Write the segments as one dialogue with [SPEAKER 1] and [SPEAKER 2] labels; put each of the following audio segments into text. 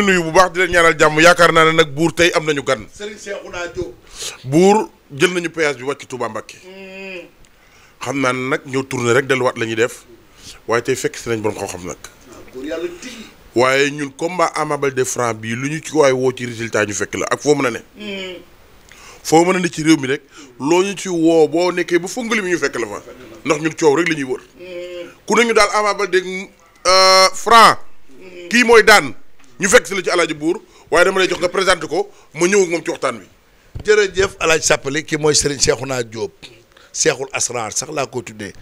[SPEAKER 1] nuyu bu baax di leen ñaanal jàmm yaakaar naa ne nag buur tey am nañu gan.
[SPEAKER 2] Serigne Cheikhouna Diop.
[SPEAKER 1] buur jël nañu péage bi wàcc Touba Mbacké. xam naa ne nag ñëw tourné rek delluwaat la ñuy def waaye tey fekk si nañ borom xam-xam nag.
[SPEAKER 2] buur yàlla tigi.
[SPEAKER 1] waaye ñun combat Ama Baldé Franc bii lu ñu ci waaye woo ci résultat ñu fekk la ak foo mën a ne. foo mën a ne ci réew mi rek loo ñu ci woo boo nekkee ba fongali mi ñu fekk la fa ndax ñun coow rek la ñuy wër. ku ne ñu daal Ama Baldé Franc kii mooy daan ñu fekk si la ci alaaji buur waaye dama lay jox nga présenté ko ma ñëw ak moom ci waxtaan wi.
[SPEAKER 2] jërëjëf Alaaji Sàppali ki mooy Serigne Cheikhouna Diop Cheikhul Asrar sax laa ko tuddee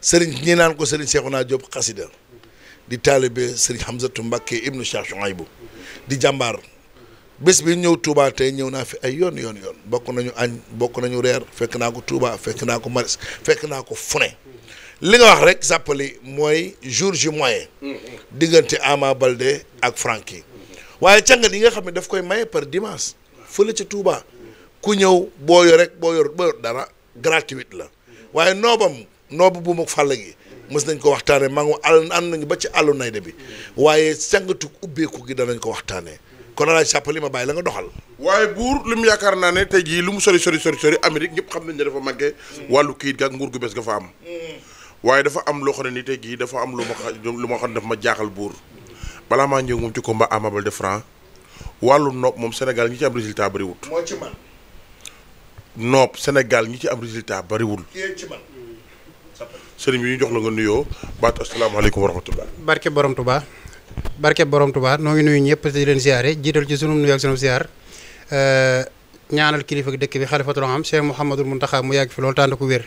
[SPEAKER 2] Serigne ñi naan ko Serigne Cheikhouna Diop xasida di taalibe Serigne Hamzatu Mbacké ibnu Cheikh Chouaïbou di jàmbaar bés bi ñëw Touba tey ñëw naa fi ay yoon bokk nañu añ bokk nañu reer fekk naa ko Touba fekk naa ko Maris fekk naa ko Fune li nga wax rek Sàppali mooy jour ju moyen diggante Ama Baldé ak Franky waaye càngat yi nga xam ne daf koy maye par dimanche fële ca Touba ku ñëw boo yor dara gratuite la waaye noobu bu mu fàll gi mës nañ ko waxtaanee maa ngi ànd nañu ba ci àllu nayde bi waaye càngatu ubbeeku gi danañ ko waxtaanee kon Alaaji Sàppali ma bàyyi la nga doxal.
[SPEAKER 1] waaye buur li mu yaakaar naa ne tey jii lu mu sori Amérique ñëpp xam nañ ne dafa màggee wàllu kayit ga ak nguur gu bees ga fa am waaye dafa am loo xam ne ni tey jii dafa am lu ma xam ne dafa ma jaaxal buur balaa maa ñëw moom ci combat Ama Baldé Franc wàllu nopp moom Sénégal ñi ci am résultat bariwul.
[SPEAKER 2] moo ci man.
[SPEAKER 1] nopp Sénégal ñi ci am résultat bariwul.
[SPEAKER 2] ci man.
[SPEAKER 1] sëriñ bi ñu jox la nga nuyoo baatu asalaamaaleykum wa rahmatullah.
[SPEAKER 3] barke borom Touba noo ngi nuyu ñëpp di leen ziare jiital ci sunu nuyu ak sunu ziar ñaanal kilifa dëkk bi xalifatul am Cheikh Mouhamadul Mountakha mu yàgg fi loolu tànd ko wér.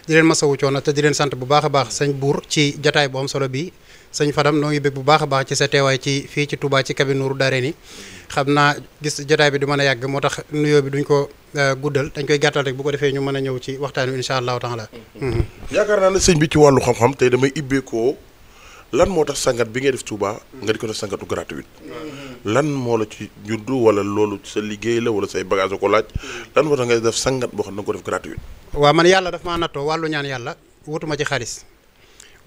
[SPEAKER 3] di leen masawu coono te di leen sant bu baax a baax sëñ buur ci jataay bu am solo bi sëñ Fadam noo ngi bëgg bu baax a baax ci sa teewaay ci fii ci Touba ci cabine Nourou Darayni xam naa gis jataay bi du mën a yàgg moo tax nuyoo bi duñ ko guddal dañ koy gàttal rek bu ko defee ñu mën a ñëw ci waxtaan wi incha allahu taala.
[SPEAKER 1] yaakaar naa ne sëñ bi ci wàllu xam-xam tey damay ibbeekoo lan moo tax sangat bi ngay def Touba nga di ko def sangatu gratuite lan moo la ci juddu wala loolu sa liggéey la wala say bagage ko laaj lan moo tax ngay def sangat boo xam ne nga ko def gratuite.
[SPEAKER 3] waaw man yàlla daf maa nattoo wàllu ñaan yàlla wutuma ci xaalis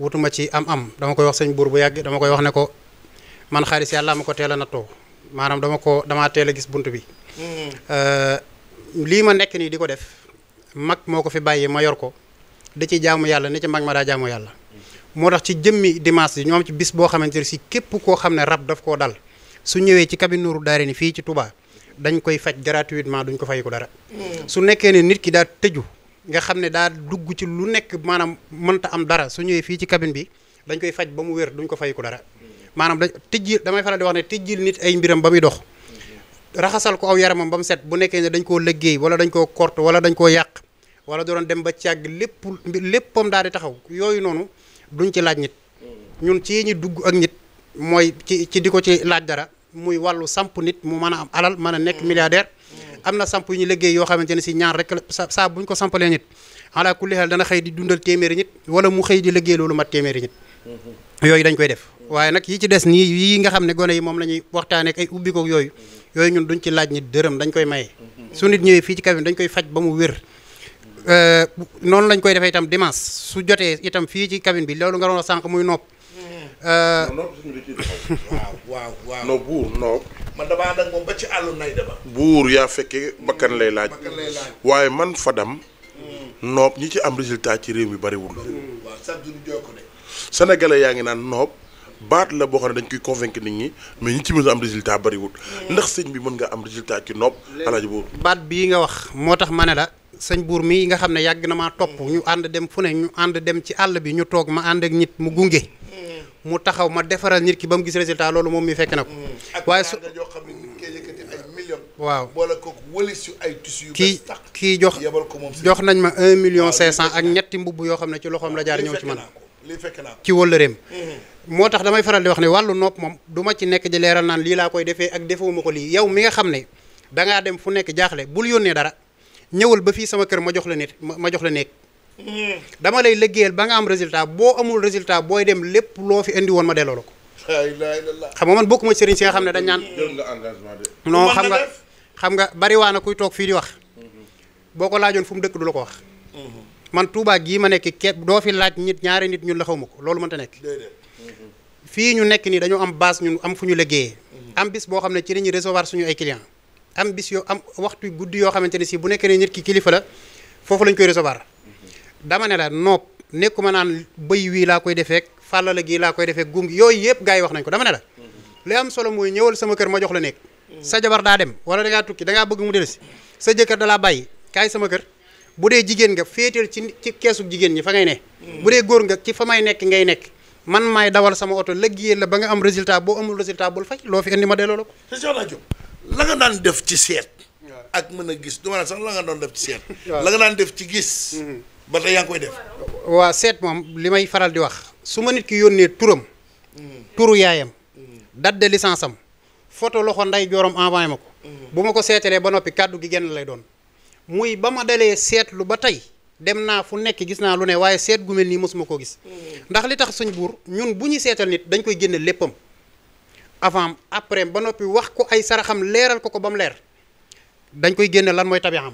[SPEAKER 3] wutuma ci am dama koy wax sëñ buur bu yàgg dama koy wax ne ko man xaalis yàlla ma ko teel a nattoo maanaam damaa teel a gis bunt bi. lii ma nekk nii di ko def mag moo ko fi bàyyi ma yor ko da ci jaamu yàlla ni ci mag ma daa jaamu yàlla. moo tax ci jëmmi dimanche yi ñoom ci bis boo xamante ne si képp koo xam ne rab daf koo dal su ñëwee ci cabine Nourou Darayni fii ci Touba dañ koy faj gratuitement duñ ko fay ko dara. su nekkee ne nit ki daa tëju nga xam ne daa dugg ci lu nekk maanaam mënta am dara su ñëwee fii ci cabine bi dañ koy faj ba mu wér duñ ko fay ko dara maanaam damay faral di wax ne tijjil nit ay mbiram ba muy dox raxasal ko aw yaramam ba mu set bu nekkee ne dañ koo liggéey wala dañ koo korte wala dañ koo yàq wala doon dem ba càgg léppam daal di taxaw yooyu noonu duñ ci laaj nit ñun ci ñi dugg ak nit mooy ci di ko ci laaj dara muy wàllu samp nit mu mën a am alal mën a nekk milliardaire am na samp yu ñu liggéey yoo xamante ne si ñaar rek saa buñ ko sampalee nit ala kulli xel dana xëy di dundal téeméeri nit wala mu xëy di liggéey loolu mat téeméeri nit yooyu dañ koy def waaye nag yi ci des nii yi nga xam ne gone yi moom la ñuy waxtaanee ak ay ubbi ko yooyu ñun duñ ci laaj nit dërëm dañ koy maye su nit ñëwee fii ci cabine dañ koy faj ba mu wér noonu lañ koy defee itam dimanche su jotee itam fii ci cabine bi loolu nga doon wax sànq muy nopp.
[SPEAKER 2] waaw.
[SPEAKER 1] non buur non.
[SPEAKER 2] man damaa ànd ak moom ba ci àllu nay dama.
[SPEAKER 1] buur yaa fekkee bakkan lay laaj. waaye man Fadam. noob ñi ci am résultat ci réew mi bariwul.
[SPEAKER 2] waaw sax du ñu jokk de.
[SPEAKER 1] Sénégalais yaa ngi naan noob baat la boo xam ne dañ koy convaincre nit ñi mais ñi ci mën a am résultat bariwul. ndax sëñ bi mën nga am résultat ci noob. alaaji buur
[SPEAKER 3] baat bii nga wax moo tax ma ne la. sëñ buur mii nga xam ne yàgg na maa topp ñu ànd dem fu ne ñu ànd dem ci àll bi ñu toog ma ànd ak nit mu gunge mu taxaw ma defaral nit ki ba mu gis résultat loolu moom mi fekk na ko. waaye su
[SPEAKER 2] yoo xam ne nit kee yëkkati ay millions.
[SPEAKER 3] waaw
[SPEAKER 2] boole ko wëlis yu ay tissus yu
[SPEAKER 3] kii jox nañ ma 1,500,000 ak ñetti mbubb yoo xam ne ci loxoom la jaar ñëw ci man
[SPEAKER 2] lii fekk naa ko
[SPEAKER 3] ci wëllëreem moo tax damay faral di wax ne wàllu nopp moom du ma ci nekk di leeral naan lii laa koy defee ak defewuma ko lii yow mi nga xam ne dangaa dem fu nekk jaaxle bul yónnee dara ñëwal ba fii sama kër ma jox la nit ma jox la nekk dama lay liggéeyal ba nga am résultat boo amul résultat booy dem lépp loo fi indi woon ma delloo la ko. xam nga man bokkuma ci sëriñ si nga xam ne dañ naan. non xam nga bari waa na kuy toog fii di wax boo ko laajoon fu mu dëkk du la ko wax. man Touba gii ma nekk képp doo fi laaj nit ñaari nit ñun la xaw ma ko loolu mënta nekk. fii ñu nekk nii dañoo am base ñun am fu ñu liggéeyee. am bis boo xam ne ci la ñuy recevoir suñu ay clients am bis yoo am waxtu guddi yoo xamante ne si bu nekkee ne nit ki kilifa la foofu lañ koy recevoir dama ne la nopp nekkuma naan bëy wii laa koy defeek fàllala gii laa koy defeek gum gi yooyu yëpp gars yi wax nañ ko dama ne la li am solo mooy ñëwal sama kër ma jox la nekk sa jabar daa dem wala da ngaa tukki da ngaa bëgg mu dellusi sa jëkkër da laa bàyyi kaay sama kër bu dee jigéen nga féetal ci keesu jigéen ñi fa ngay ne bu dee góor nga ci fa may nekk ngay nekk man maay dawal sama oto liggéeyal la ba nga am résultat boo amul résultat bul fay loo fi indi ma delloo la ko.
[SPEAKER 2] te Cheikhouna Diop la nga daan def ci seet. ak mën a gis du ma sax la nga doon def ci seet. la nga daan def ci gis. ba tey yaa ngi koy def.
[SPEAKER 3] waa seet moom li may faral di wax su ma nit ki yónnee turam. turu yaayam. date de licence am. photo loxo nday joorom envoyé ma ko. bu ma ko seetalee ba noppi kàddu gi genn lay doon. muy ba ma dalee seetlu ba tey. dem naa fu nekk gis naa lu ne waaye seet gu mel nii mosuma koo gis ndax li tax suñ buur ñun bu ñu seetal nit dañ koy génne léppam avant après ba noppi wax ko ay saraxam leeral ko ba mu leer dañ koy génne lan mooy tabi'am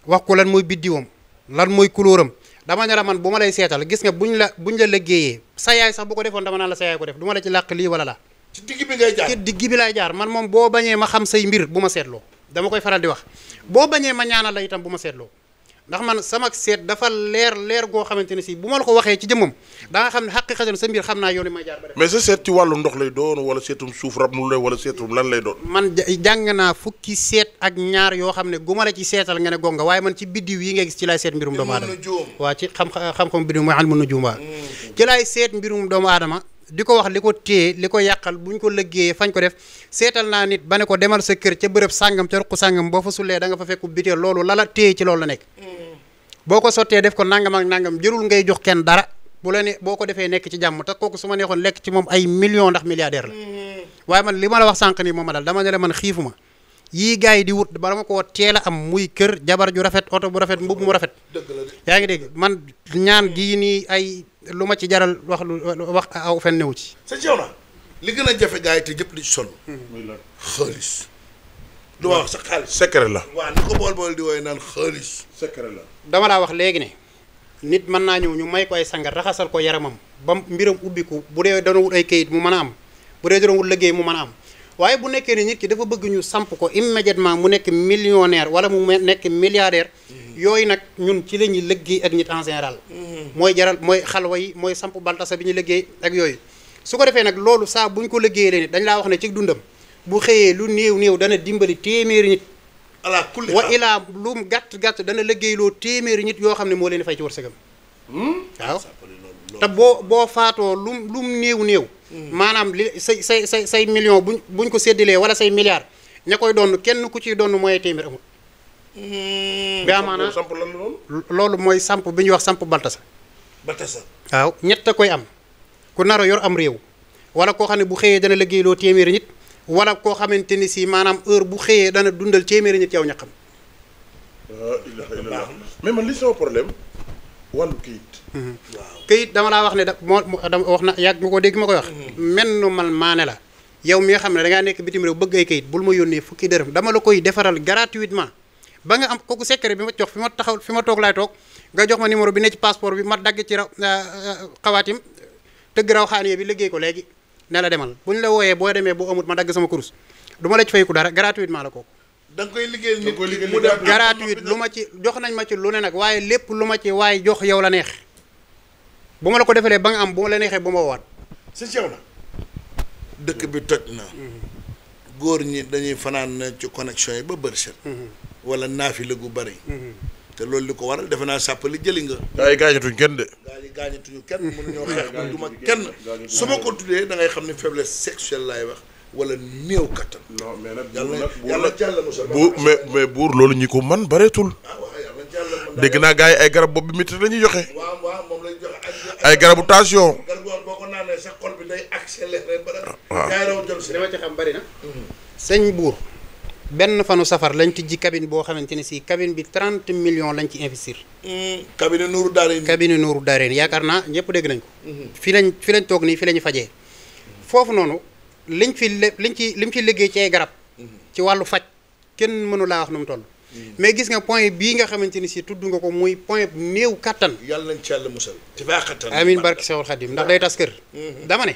[SPEAKER 3] wax ko lan mooy biddiwam lan mooy couleuram dama ne la man bu ma lay seetal gis nga buñ la liggéeyee sa yaay sax bu ko defoon dama naan la sa yaay ko def du ma la ci làq lii wala laa
[SPEAKER 2] ci digg bi ngay jaar
[SPEAKER 3] ci digg bi laay jaar man moom boo bañee ma xam say mbir bu ma seetloo dama koy faral di wax boo bañee ma ñaanal la itam bu ma seetloo ndax man sama seet dafa leer goo xamante ne si bu ma la ko waxee ci jëmmam da nga xam ne xaqiqatan sa mbir xam naa yoon may jaar ba def
[SPEAKER 1] mais sa seet ci wàllu ndox lay doon wala seetum suuf rab nu lay wala seetum lan lay doon
[SPEAKER 3] man jàng naa fukki seet ak ñaar yoo xam ne gu ma la ci seetal nga ne gonga waaye man ci biddiw yi nga gis ci laay seet mbirum doomu aadama waaw ci xam-xam biddiw mooy ilmu nujum waa ci laay seet mbirum doomu aadama di ko wax li ko téye li ko yàqal buñ ko lëggéeyee fañ ko def seetal naa nit ba ne ko demal sa kër ca bërëb sàngam ca ruq sàngam boo fa sullee da nga fa fekku biteel loolu lala téye ci loolu la nekk boo ko sottee def ko nangam ak nangam jërul ngay jox kenn dara bu la ne boo ko defee nekk ci jàmm te kooku su ma neexoon lekk ci moom ay millions ndax milliardaire la waaye man li ma la wax sànq nii moom ma dal dama ne la man xiifu ma yii gars yi di wut bala ma koo teel a am muy kër jabar ju rafet oto bu rafet mbubb mu rafet yaa ngi dégg man ñaan gii nii ay lu ma ci jaral wax aw fen newu ci
[SPEAKER 2] sa Cheikhouna li gën a jafe gars yi te jëpp di sonn xaalis du ma wax sa xaalis
[SPEAKER 1] secret la
[SPEAKER 2] waaw ni ko bool di wooye naan xaalis
[SPEAKER 1] secret la
[SPEAKER 3] dama laa wax léegi ne nit mën naa ñëw ñu may ko ay sangat raxasal ko yaramam ba mbiram ubbiku bu dee dana wut ay kayit mu mën a am bu dee dana wut liggéey mu mën a am waaye bu nekkee ne nit ki dafa bëgg ñu samp ko immédiatement mu nekk millionnaire wala mu nekk milliardaire yooyu nag ñun ci la ñuy liggéey ak nit en général mooy jaral mooy xalwa yi mooy samp baltasa bi ñu liggéey ak yooyu su ko defee nag loolu saa buñ ko liggéeyee leen nit dañ laa wax ne ci dundam bu xëyee lu néew dana dimbali téeméeri nit
[SPEAKER 2] ala kulli
[SPEAKER 3] wa ilaa lu mu gàtt dana liggéeyloo téeméeri nit yoo xam ne moo leen fay ci wërsëgam waaw te boo faatoo lum néew maanaam li say million buñ ko séddalee wala say milliards ña koy doon kenn ku ciy doon mooy téeméer amul bi amaana
[SPEAKER 1] samp lan la doon
[SPEAKER 3] loolu mooy samp bi ñuy wax samp baltasa waaw ñett a koy am ku nar a yor am réew wala koo xam ne bu xëyee dana liggéeyloo téeméeri nit wala koo xamante ni si maanaam heure bu xëyee dana dundal téeméeri nit yow ñaqam
[SPEAKER 1] mais man li sama problème wàllu kayit
[SPEAKER 2] waaw
[SPEAKER 3] kayit dama laa wax ne dama wax na yàgg nga ko dégg ma koy wax menn man maane la yow mi nga xam ne dangaa nekk bitim réew bëgg ay kayit bul ma yónnee fukki dërëm dama la koy defaral gratuitement ba nga am kooku secret bi ma jox fi ma toog laay toog nga jox ma numéro bi ne ci passeport bi ma dagg ci raw xawaatim tëgg raw xaaniye bi liggéey ko léegi ne la demal bu ñu la wooyee boo demee boo amut ma dagg sama kurus du ma la ci fay ku dara gratuitement la kooku
[SPEAKER 2] da nga koy liggéeyal nit ki
[SPEAKER 1] mu def
[SPEAKER 3] gratuit lu ma ci jox nañ ma ci lu ne nag waaye lépp lu ma ci waaye jox yow la neex bu ma la ko defalee ba nga am bu ma la neexee bu ma woowaat
[SPEAKER 2] sa Cheikhouna dëkk bi toj na góor ñi dañuy fanaan ci connexion yi ba bëri set wala naafi la gu bëri te loolu li ko waral defe naa sàppali jëli nga
[SPEAKER 1] gaa yi gaañatuñ kenn de
[SPEAKER 2] gaa yi gaañatuñu kenn mënuñoo xeex ba duma kenn su ma ko tuddee da ngay xam ne faiblesse sexuelle laay wax wala néew kattan
[SPEAKER 1] non mais nag
[SPEAKER 2] yàlla jàll musal
[SPEAKER 1] mais buur loolu ñi ko man bareetul dégg naa gars yi ay garab bopp bi métti la ñuy joxe
[SPEAKER 2] waaw moom lañ joxe
[SPEAKER 1] ay garabu tension
[SPEAKER 2] garab boo ko naanee sa xol bi day accéléré ba
[SPEAKER 1] waaw
[SPEAKER 2] gaa yi raw jël si
[SPEAKER 3] li ma ci xam bari na sëñ buur benn fanu safar lañ tijji cabine boo xamante ne si cabine bi 30 millions lañ ci investir
[SPEAKER 2] cabinet Nourou Darayni
[SPEAKER 3] cabine Nourou Darayni yaakaar naa ñëpp dégg nañ ko fi lañ toog nii fi la ñu fajee foofu noonu liñ ci liggéey ci ay garab ci wàllu faj kenn mënu laa wax nu mu toll mais gis nga point bii nga xamante ni si tudd nga ko muy point néew kattan
[SPEAKER 2] yàlla nañ ci yàlla musal ci baa kattan
[SPEAKER 3] amin barki Sewul Xadim ndax day tas kër dama ne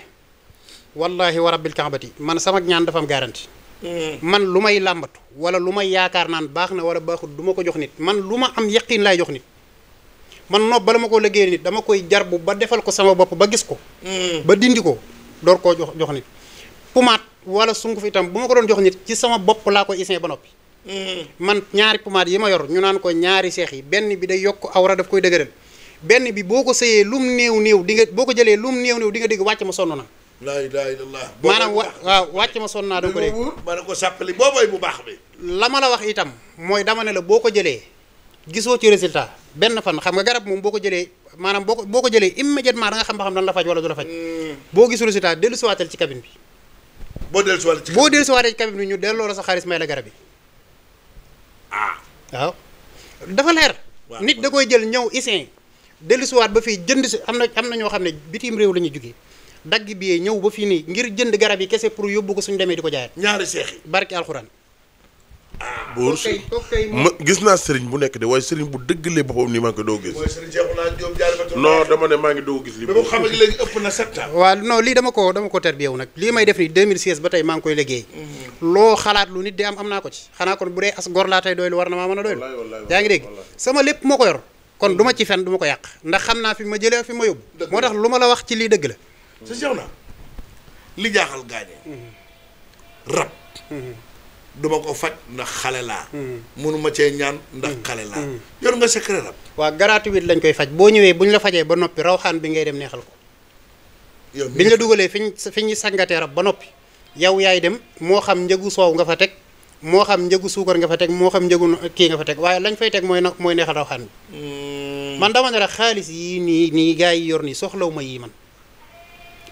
[SPEAKER 3] wallahi wa rabbil kaabati man sama ñaan dafa am garanti. man lu may làmbatu wala lu may yaakaar naan baax na wala baaxul du ma ko jox nit man lu ma am yaqin laay jox nit. man nopp bala ma ko liggéey nit dama koy jarbu ba defal ko sama bopp ba gis ko. ba dindi ko door koo jox nit. pumaat wala sunguf itam bu ma ko doon jox nit ci sama bopp laa koy isin ba noppi. man ñaari pumaat yi ma yor ñu naan ko ñaari seex yi benn bi day yokk awra daf koy dëgëral benn bi boo ko sëyee lum néew di nga boo ko jëlee lum néew di nga dégg wàcc ma sonn na.
[SPEAKER 2] laa ilaaha illallaah.
[SPEAKER 3] maanaam waaw wàcc ma sonn naa doo ko dégg.
[SPEAKER 2] ma ne ko sàppali boobay bu baax bi.
[SPEAKER 3] la ma la wax itam mooy dama ne la boo ko jëlee gisoo ci résultat benn fan xam nga garab moom boo ko jëlee maanaam boo ko jëlee immédiatement da nga xam ba xam dan la faj wala du la faj. boo gisul résultat dellu siwaatal ci cabine bi.
[SPEAKER 2] boo dellu
[SPEAKER 3] siwaatee ci cabine bi ñu delloo la sa xaalis may la garab yi. waaw dafa leer. nit da koy jël ñëw isin dellu siwaat ba fii jënd si am na ñoo xam ne bitim réew la ñuy jugee dagg bi ñëw ba fii nii ngir jënd garab yi kese pour yóbbu ko suñu demee di ko jaayaat.
[SPEAKER 2] ñaari seex yi
[SPEAKER 3] barki alxuraan.
[SPEAKER 1] buur ma gis naa sëriñ bu nekk de waaye sëriñ bu dëggalee boppam nii maa ngi ko doo gis.
[SPEAKER 2] mooy sëriñ Cheikhouna Diop jaaree
[SPEAKER 1] non dama ne maa ngi doo gis. li
[SPEAKER 2] boobu xam nga léegi ëpp na 7 ans.
[SPEAKER 3] waaw non lii dama ko terbiyewu nag lii may def nii 2016 ba tey maa ngi koy liggéey. loo xalaat lu nit di am naa ko ci. xanaa kon bu dee as gor laa tey doylu war na maa mën a doylu. yaa ngi dégg sama lépp moo ko yor. kon du ma ci fen du ma ko yàq ndax xam naa fi ma jëlee fi ma yóbbu. moo tax lu ma la wax ci lii dëgg la.
[SPEAKER 2] sa Cheikhouna li jaaxal gaañee. rab. duma ko faj ndax xale laa. mënuma cee ñaan ndax xale laa. yor nga secret rab.
[SPEAKER 3] waaw gratuit lañ koy faj boo ñëwee bu ñu la fajee ba noppi rawxaan bi ngay dem neexal ko.
[SPEAKER 2] yow
[SPEAKER 3] bi ñu la dugalee fi ñu sangatee rab ba noppi. yow yaay dem moo xam njëgu soow nga fa teg moo xam njëgu suukar nga fa teg moo xam njëgu kii nga fa teg waaye lañ fay teg mooy neexal rawxaan bi. man dama ne la xaalis yii nii gars yi yor nii soxlaw ma yii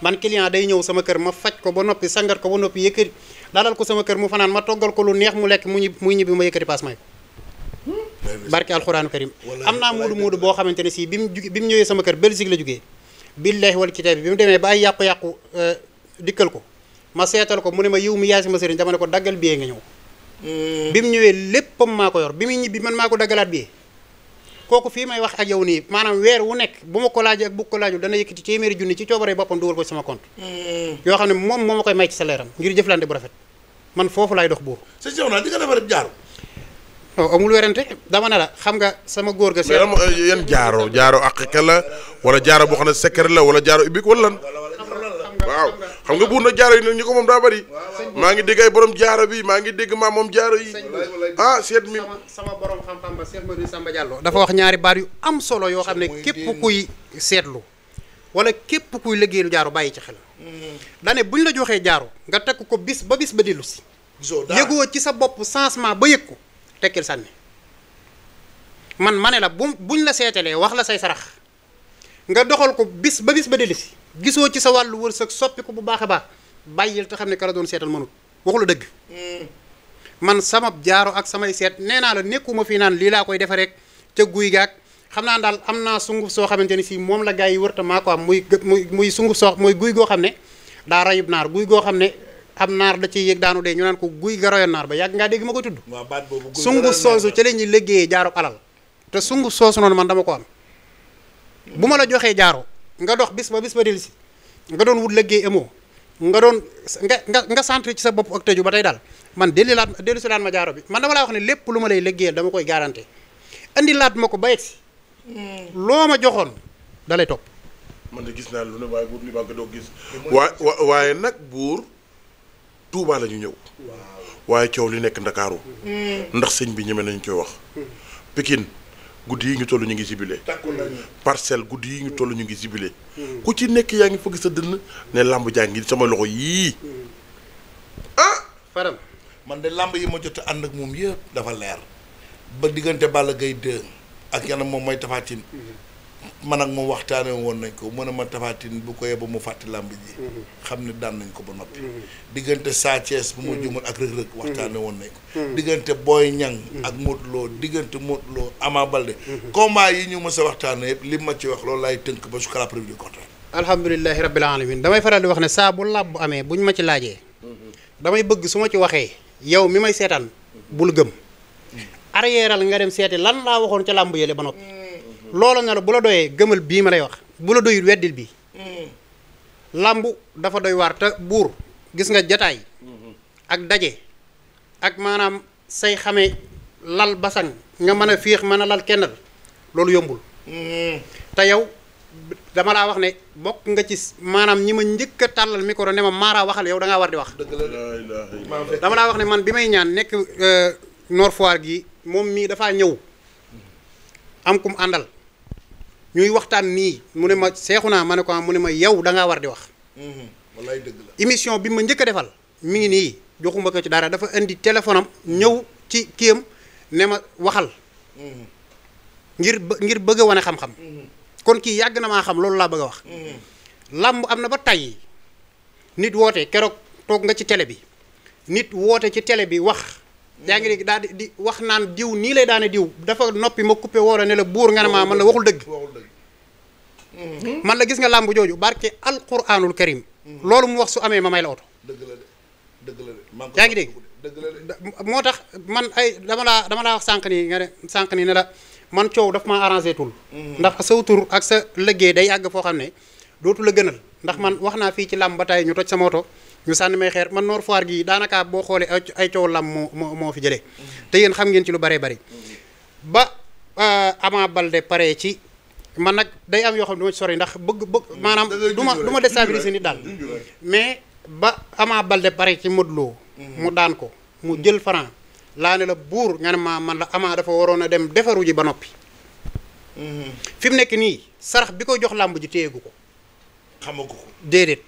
[SPEAKER 3] man client day ñëw sama kër ma faj ko ba noppi sangat ko ba noppi yëkkati dalal ko sama kër mu fanaan ma toggal ko lu neex mu lekk muy ñibbi ma yëkkati paas may ko barke alxuraanu karim am naa muudu boo xamante ne si bi mu ñëwee sama kër Belgique la jógee billahi wal kitaab bi mu demee ba ay yàqu-yàqu dikkal ko ma seetal ko mu ne ma yiw mi yaay sama sëriñ dama ne ko daggal billet nga ñëw bi mu ñëwee léppam maa ko yor bi muy ñibbi man maa ko daggalaat billet kooku fii may wax ak yow nii maanaam weer wu nekk bu ma ko laajee ak bu ko laajul dana yëkkati téeméeri junni ci coobare boppam dugal ko ci sama compte yoo xam ne moom moo ma koy may ci salaire am ngir jëflante bu rafet man foofu laay dox buur
[SPEAKER 2] sa Cheikhouna di nga defar jaaro
[SPEAKER 3] amul werante dama ne la xam nga sama góor ga
[SPEAKER 1] mais yan jaaro àqiqa la wala jaaro boo xam ne secret la wala jaaro ibik wala lan waaw xam nga buur na jaaro yi nag ñi ko moom daa bëri maa ngi dégg ay borom jaaro bi maa ngi dégg maa moom jaaro yi seet mi
[SPEAKER 3] sama borom xam-xam ba Cheikh Modou Samba Diallo dafa wax ñaari baat yu am solo yoo xam ne képp kuy seetlu wala képp kuy liggéeylu jaaro bàyyi ci xel dane buñ la joxee jaaro nga tekk ko bis ba dellu si yëgoo ci sa bopp changement ba yëg ko tekkil sànni man ma ne la buñ la seetalee wax la say sarax nga doxal ko bis ba dellu si gisoo ci sa wàllu wërsëg soppi ko bu baax a baax bàyyil te xam ne ka la doon seetal mënut waxu la dëgg man sama jaaro ak samay seet nee naa la nekkuma fii naan lii laa koy defe rek ca guy gaag xam naa daal am naa sunguf soo xamante ni si moom la gars yi wërta maa ko am muy sunguf soo muy guy goo xam ne daa rayub naar guy goo xam ne am naar da ciy yëg daanu dee ñu naan ko guy ga royoon naar ba yàgg ngaa dégg ma koy tudd sunguf soosu ca la ñuy liggéeyee jaaro alal te sunguf soosu noonu man dama ko am bu ma la joxee jaaro nga dox bis ba dellu si nga doon wut liggéey amoo nga doon nga centre ci sa bopp ak tëju ba tey daal man dellu si laat ma jaaro bi man dama laa wax ne lépp lu ma lay liggéeyal dama koy garanté andi laat ma ko ba yegg si loo ma joxoon da lay topp
[SPEAKER 1] man de gis naa lu ne waaye buur li maa ngi doo gis waaye nag buur Tuubaa la ñu ñëw waaye coow li nekk Ndakaaru ndax sëñ bi ñeme nañ koy wax Pikine guddi yi ñu toll ñu ngi sibile Parcelles guddi yi ñu toll ñu ngi sibile ku ci nekk yaa ngi fëgg sa dënn ne làmb jaa ngi sama loxo yii
[SPEAKER 3] Fadam
[SPEAKER 2] man de làmb yi ma jot a ànd ak moom yëpp dafa leer ba diggante Balla Gaye 2 ak yanam moom mooy Tapha Tine man ak moom waxtaane woon nañ ko mën a ma Tapha Tine bu ko yebba mu fàtte làmb ji xam ne daan nañ ko ba noppi diggante Sa Thiès bu ma jumal ak Reug Reug waxtaane woon nañ ko diggante Boy Niang ak Modou Lo diggante Modou Lo Ama Baldé combat yi ñu mës a waxtaane yëpp li ma ci wax loolu laay tënk ba jusqu'à la preuve du contraire
[SPEAKER 3] alhamdulilahi rabbil alamin damay faral di wax ne saa bu làmb bu amee buñ ma ci laajee damay bëgg su ma ci waxee yow mi may seetaan bul gëm arrièreal nga dem seeti lan laa waxoon ca làmb yële ba noppi loola na la bu la doyee gëmal bii ma lay wax bu la doyul weddil bii làmb dafa doy waar te buur gis nga jataay ak daje ak maanaam say xamee lal basang nga mën a féex mën a lal kennal loolu yombul te yow dama laa wax ne bokk nga ci maanaam ñi ma njëkk a tàllal micro ne ma Mara waxal yow da ngaa war di wax dama laa wax ne man bi may ñaan nekk Nord Foire gi moom mii dafaa ñëw am kum àndal ñuy waxtaan nii mu ne ma seexu naa ma ne ko mu ne ma yow da ngaa war di wax
[SPEAKER 2] wallaay dëgg la
[SPEAKER 3] émission bi ma njëkk a defal mi ngi nii joxuma ko ci dara dafa indi téléphone am ñëw ci kiyam ne ma waxal ngir bëgg a wane xam-xam kon kii yàgg na maa xam loolu laa bëgg a wax làmb am na ba tey nit woote keroog toog nga ci télé bi nit woote ci télé bi wax yaa ngi dégg daal di wax naan diw nii lay daane diw dafa noppi ma coupé woo la ne la buur nga ne maa man la waxul dëgg man la gis nga làmb jooju barke alquranul karim loolu mu wax su amee ma may la oto
[SPEAKER 2] dëgg la de dëgg la de
[SPEAKER 3] yaa ngi dégg
[SPEAKER 2] dëgg la de
[SPEAKER 3] moo tax man ay dama laa wax sànq nii nga ne sànq nii ne la man coow daf maa arrangé tul ndax sa tur ak sa liggéey day yàgg foo xam ne dootu la gënal ndax man wax naa fii ci làmb ba tey ñu toj sama oto ñu sànni may xeer man Nord Foire gii daanaka boo xoolee ay coow làmb moo fi jëlee te yéen xam ngeen ci lu bëree bëri ba Ama Baldé pare ci man nag day am yoo xam ne du ma ci sori ndax bëgg maanaam du ma déstabiliser nit daal mais ba Ama Baldé pare ci Modou Lo mu daan ko mu jël Franc laa ne la buur nga ne ma man la Ama dafa waroon a dem defaru ji ba noppi fi mu nekk nii sarax bi koy jox làmb ji téyegu ko
[SPEAKER 2] xamagu ko
[SPEAKER 3] déedéet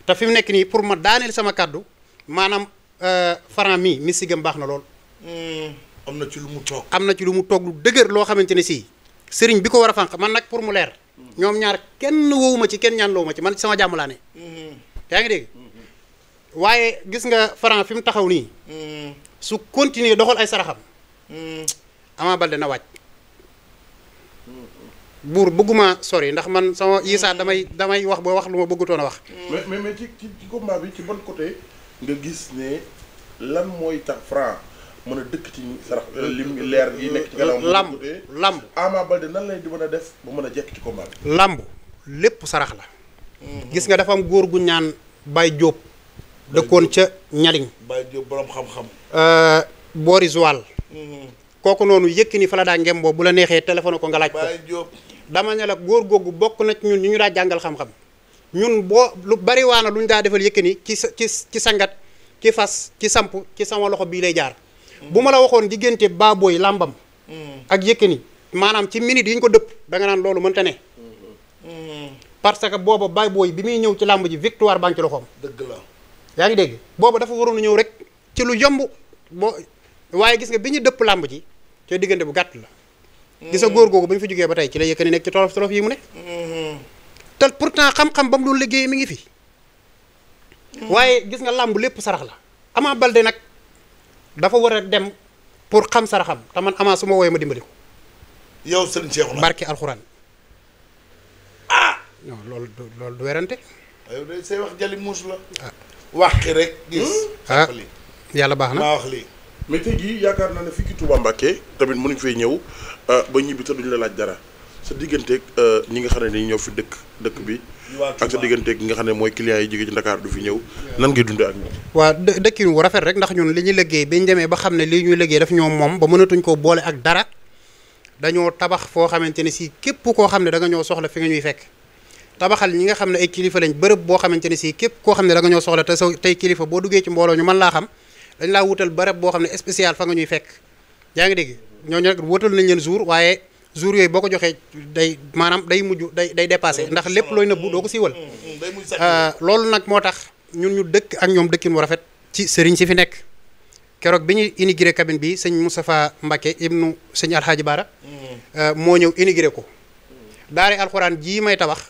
[SPEAKER 3] te fi mu nekk nii pour ma daaneel sama kàddu maanaam Franc mii misigam baax na lool
[SPEAKER 2] am na ci lu mu toog
[SPEAKER 3] am na ci lu mu toog lu dëgër loo xamante ne sii sëriñ bi ko war a fànq man nag pour mu leer ñoom ñaar kenn wowuma ci kenn ñaan lowuma ci man sama jàmm laa ne yaa ngi dégg waaye gis nga Franc fi mu taxaw nii su continuer doxal ay saraxam Ama Baldé na wàcc buur bëgguma sori ndax man sama yisaa damay wax ba wax lu ma bëggutoon a wax
[SPEAKER 1] mais ci combat bi ci ban côté nga gis ne lan mooy tax Franc mën a dëkk ci sarax lim leer yi nekk ci gannaaw
[SPEAKER 3] lamb
[SPEAKER 1] Ama Baldé nan lay di mën a def ba mën a jekk ci combat bi
[SPEAKER 3] lamb lépp sarax la gis nga dafa am góor gu ñaan Baye Diop dëkkoon ca ñaliñ
[SPEAKER 2] Baye Diop borom xam-xam
[SPEAKER 3] boori Joal kooku noonu Yékini fa la daa ngem boobu bu la neexee téléphone ko nga laaj ko
[SPEAKER 2] Baye Diop
[SPEAKER 3] dama ne la góor googu bokk na ci ñun ñu daa jàngal xam-xam ñun boo lu bari waana lu ñu daa defal Yékini ci sangat ci fas ci samp ci sama loxo bii lay jaar bu ma la waxoon diggante Baboy làmbam ak Yékini maanaam ci minute yi ñu ko dëpp da nga naan loolu mënta ne parce que booba Baboy bi muy ñëw ci làmb ji victoire baa ngi ci loxoom
[SPEAKER 2] dëgg la
[SPEAKER 3] yaa ngi dégg booba dafa waroon a ñëw rek ci lu yomb boo waaye gis nga bi ñu dëpp làmb ji ci diggante bu gàtt la gis nga góor googu ba ñu fi jógee ba tey ci la Yékini nekk ci tolof tolof yi mu ne te pourtant xam-xam ba mu doon liggéey mi ngi fi waaye gis nga làmb lépp sarax la Ama Baldé nag dafa war a dem pour xam saraxam te man Ama su ma wooyee ma dimbali ko
[SPEAKER 2] yow Serigne Cheikhouna
[SPEAKER 3] barke alxuraan non loolu du werante
[SPEAKER 2] yow de say wax jali muus la wax ki rek gis
[SPEAKER 3] yàlla baax na
[SPEAKER 2] maa wax lii
[SPEAKER 1] mais tey jii yaakaar naa ne fii ci Touba Mbacké tamit mënuñ fay ñëw ba ñibbi te duñu la laaj dara sa digganteeg ñi nga xam ne dañuy ñëw fi dëkk bi ak sa digganteeg ñi nga xam ne mooy clients yi jóge ci Dakar du fi ñëw nan ngay dundee ak ñoom
[SPEAKER 3] waaw dëkkin wu rafet rek ndax ñun li ñuy liggéey bi ñu demee ba xam ne lii ñuy liggéey daf ñoo moom ba mënatuñ koo boole ak dara dañoo tabax foo xamante ne si képp koo xam ne da nga ñoo soxla fi nga ñuy fekk tabaxal ñi nga xam ne ay kilifa lañ bërëb boo xamante ne si képp koo xam ne da nga ñoo soxla te sa tey kilifa boo duggee ci mbooloo ñu mën laa xam dañ laa wutal bërëb boo xam ne spécial fa nga ñuy fekk yaa ngi dégg ñooñu nag wutal nañ leen jour waaye jour yooyu boo ko joxee day maanaam day mujj day dépassé ndax lépp looy nëbbu doo ko siiwal loolu nag moo tax ñun ñu dëkk ak ñoom dëkkin mu rafet ci sëriñ si fi nekk keroog bi ñu inauguré cabine bi sëñ Moustapha Mbacké ibnu sëñ Alhaaji Baara moo ñëw inauguré ko daare alxuraan jii may tabax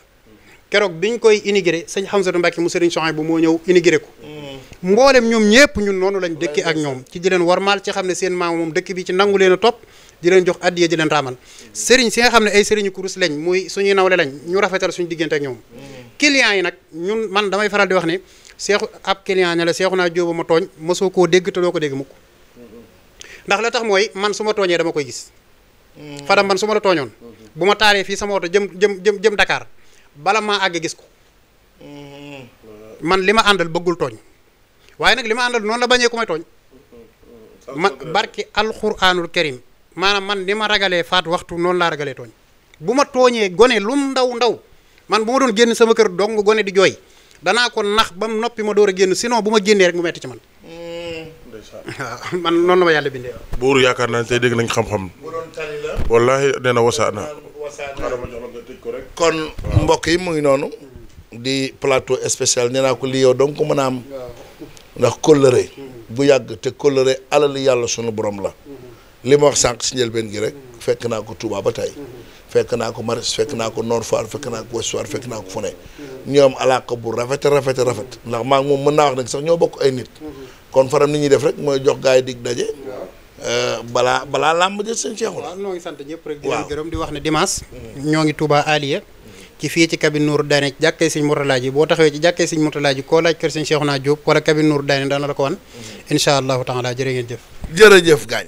[SPEAKER 3] keroog bi ñu koy inauguré sëñ Hamzatu Mbacké mu sëriñ Soxay bu moo ñëw inauguré ko mboolem ñoom ñëpp ñun noonu lañ dëkkee ak ñoom ci di leen warmaal ci xam ne seen maam moom dëkk bi ci nangu leen a topp di leen jox addiya di leen raamal sëriñ si nga xam ne ay sëriñu kurus lañ muy suñuy nawle lañ ñu rafetal suñu diggante ak ñoom clients yi nag ñun man damay faral di wax ne seexu ab client ne la Cheikhouna Diop ma tooñ mosoo koo dégg te doo ko dégg mukk ndax la tax mooy man su ma tooñee dama koy gis Fadam man su ma la tooñoon bu ma taaree fii sama oto jëm Dakar bala maa àgg gis ko man li ma àndal bëggul tooñ waaye nag li ma àndal noonu la bañee ku may tooñ ma barki alxuraanul karim maanaam man ni ma ragalee faat waxtu noonu laa ragalee tooñ bu ma tooñee gone lum ndaw ndaw man bu ma doon génn sama kër dong gone di jooy danaa ko nax ba mu noppi ma door a génn sinon bu ma génnee rek mu metti ci man waaw man noonu la ma yàlla bindee
[SPEAKER 1] buur yaakaar naa ne tey dégg nañ xam-xam wallaahi nee na wasaana
[SPEAKER 2] kon mbokk yi mu ngi noonu di plateau spécial nee naa ko lii yow donc ko mën a am ndax kóllëre bu yàgg te kóllëre alal yàlla sunu borom la li ma wax sànq si njëlbeen gi rek fekk naa ko Touba ba tey fekk naa ko Maris fekk naa ko Nord Foire fekk naa ko Ouest Foire fekk naa ko fu ne ñoom alaaka bu rafet ndax maa ngi moom mën naa wax nag sax ñoo bokk ay nit kon faram ni ñuy def rek mooy jox gars yi dig daje balaa làmb jël seen Cheikhouna.
[SPEAKER 3] waaw ñoo ngi sant ñëpp rek di leen gërëm di wax ne dimanche ñoo ngi Touba Aliya ci fii ci cabine Nour Daane jàkkee Sëñ Mourtala ji boo taxawee ci jàkkee Sëñ Mourtala ji koo laaj kër Sëñ Cheikhouna Diop wala cabine Nour Daane dana la ko wan incha allahu taala jërë ngeen jëf
[SPEAKER 2] jërëjëf gaañ